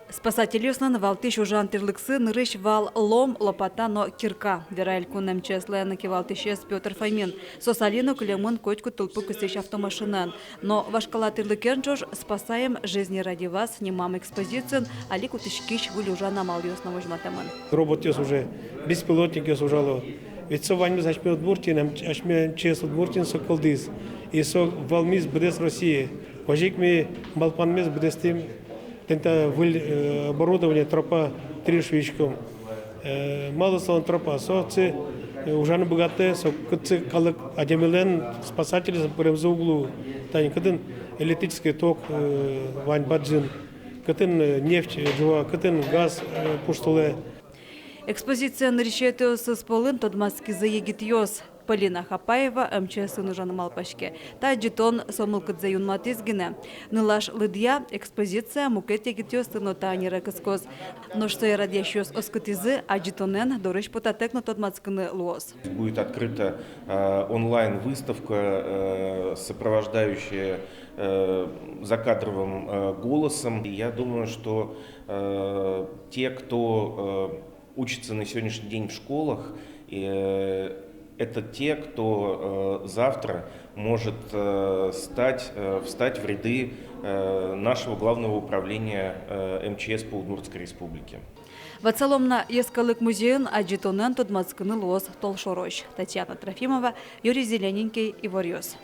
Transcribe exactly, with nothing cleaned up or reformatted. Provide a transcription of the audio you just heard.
Спасательёслэн валтӥсь ужан тӥрлыксы нырысь вал лом, лопата но кирка, вера элькун МЧС-лэн кивалтӥсез Пётр Фомин. Соос али но кылемын котькуд тылпу кысӥсь автомашинаен. Но вашкала тӥрлыкен ӵош «Спасаем жизни ради вас» нимам экспозициын али кутӥськись выль ужан амалъёс но возьматэмын. Роботъёс уже, беспилотникъёс ужало. Ведь со ваньмыз асьме Удмуртиын, ам-, асьме МЧС Удмуртиын со кылдӥз. И со вӧлмиз быдэс Россие. Озьы ик ми малпанмес быдэстӥм тӥни та выль, э, оборудование, тропа три шуиськом. Э, малы со тропа? Со отчы, э, ужаны быгатэ, со кытчы калык, адямилэн, спасательлэн пыремзы уг лу. Тани кытын электрический ток, э, вань бадӟым, кытын, э, нефть, э, ӝуа, кытын газ, э, пуштылэ. Экспозициын нырысетӥосыз пӧлын тодматскизы егитъёс. Полина Хапаева МЧС-ын ужаны малпаське. Та адӟытон со мылкыдзэ юнматӥз гинэ. Нылаш лыдъя, экспозиция мукет егитъёсты но та ӧнере кыскоз. Нош сое радъясьёс оскытӥзы: адӟытонэн дорысь потатэк но тодматскыны луоз. Будет открыта, э, онлайн-выставка, э, сопровождающая, э, закадровым, э, голосом. И я думаю, что, э, те, кто, э, учатся на сегодняшний день в школах, э, это те, кто, э, завтра может, э, стать, э, встать в ряды, э, нашего главного управления, э, МЧС по Удмуртской Республике. Ватсалом на, Йӧскалык музейын адӟытонэн тодматскыны луоз толшорозь. Татьяна Трофимова, Юрий Зелененький, «Иворъёс».